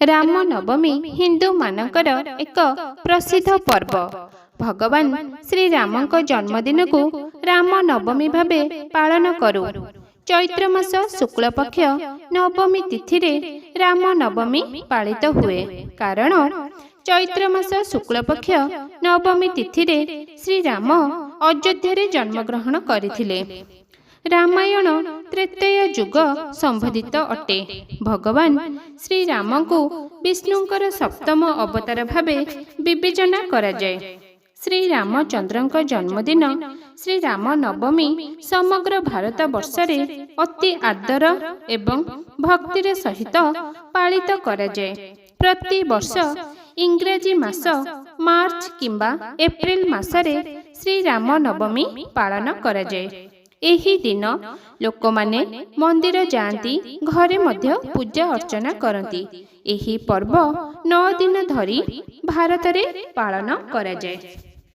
ରାମନବମୀ ହିନ୍ଦୁମାନଙ୍କର ଏକ ପ୍ରସିଦ୍ଧ ପର୍ବ। ଭଗବାନ ଶ୍ରୀରାମଙ୍କ ଜନ୍ମଦିନକୁ ରାମନବମୀ ଭାବେ ପାଳନ କରୁ। ଚୈତ୍ର ମାସ ଶୁକ୍ଳପକ୍ଷ ନବମୀ ତିଥିରେ ରାମନବମୀ ପାଳିତ ହୁଏ, କାରଣ ଚୈତ୍ର ମାସ ଶୁକ୍ଳପକ୍ଷ ନବମୀ ତିଥିରେ ଶ୍ରୀରାମ ଅଯୋଧ୍ୟାରେ ଜନ୍ମଗ୍ରହଣ କରିଥିଲେ। ରାମାୟଣ ତ୍ରେତୟା ଯୁଗ ସମ୍ବନ୍ଧିତ ଅଟେ। ଭଗବାନ ଶ୍ରୀରାମଙ୍କୁ ବିଷ୍ଣୁଙ୍କର ସପ୍ତମ ଅବତାର ଭାବେ ବିବେଚନା କରାଯାଏ। ଶ୍ରୀରାମଚନ୍ଦ୍ରଙ୍କ ଜନ୍ମଦିନ ଶ୍ରୀରାମ ନବମୀ ସମଗ୍ର ଭାରତ ବର୍ଷରେ ଅତି ଆଦର ଏବଂ ଭକ୍ତିର ସହିତ ପାଳିତ କରାଯାଏ। ପ୍ରତିବର୍ଷ ଇଂରାଜୀ ମାସ ମାର୍ଚ୍ଚ କିମ୍ବା ଏପ୍ରିଲ ମାସରେ ଶ୍ରୀରାମ ନବମୀ ପାଳନ କରାଯାଏ। ଏହି ଦିନ ଲୋକମାନେ ମନ୍ଦିର ଯାଆନ୍ତି, ଘରେ ମଧ୍ୟ ପୂଜା ଅର୍ଚ୍ଚନା କରନ୍ତି। ଏହି ପର୍ବ 9 ଦିନ ଧରି ଭାରତରେ ପାଳନ କରାଯାଏ।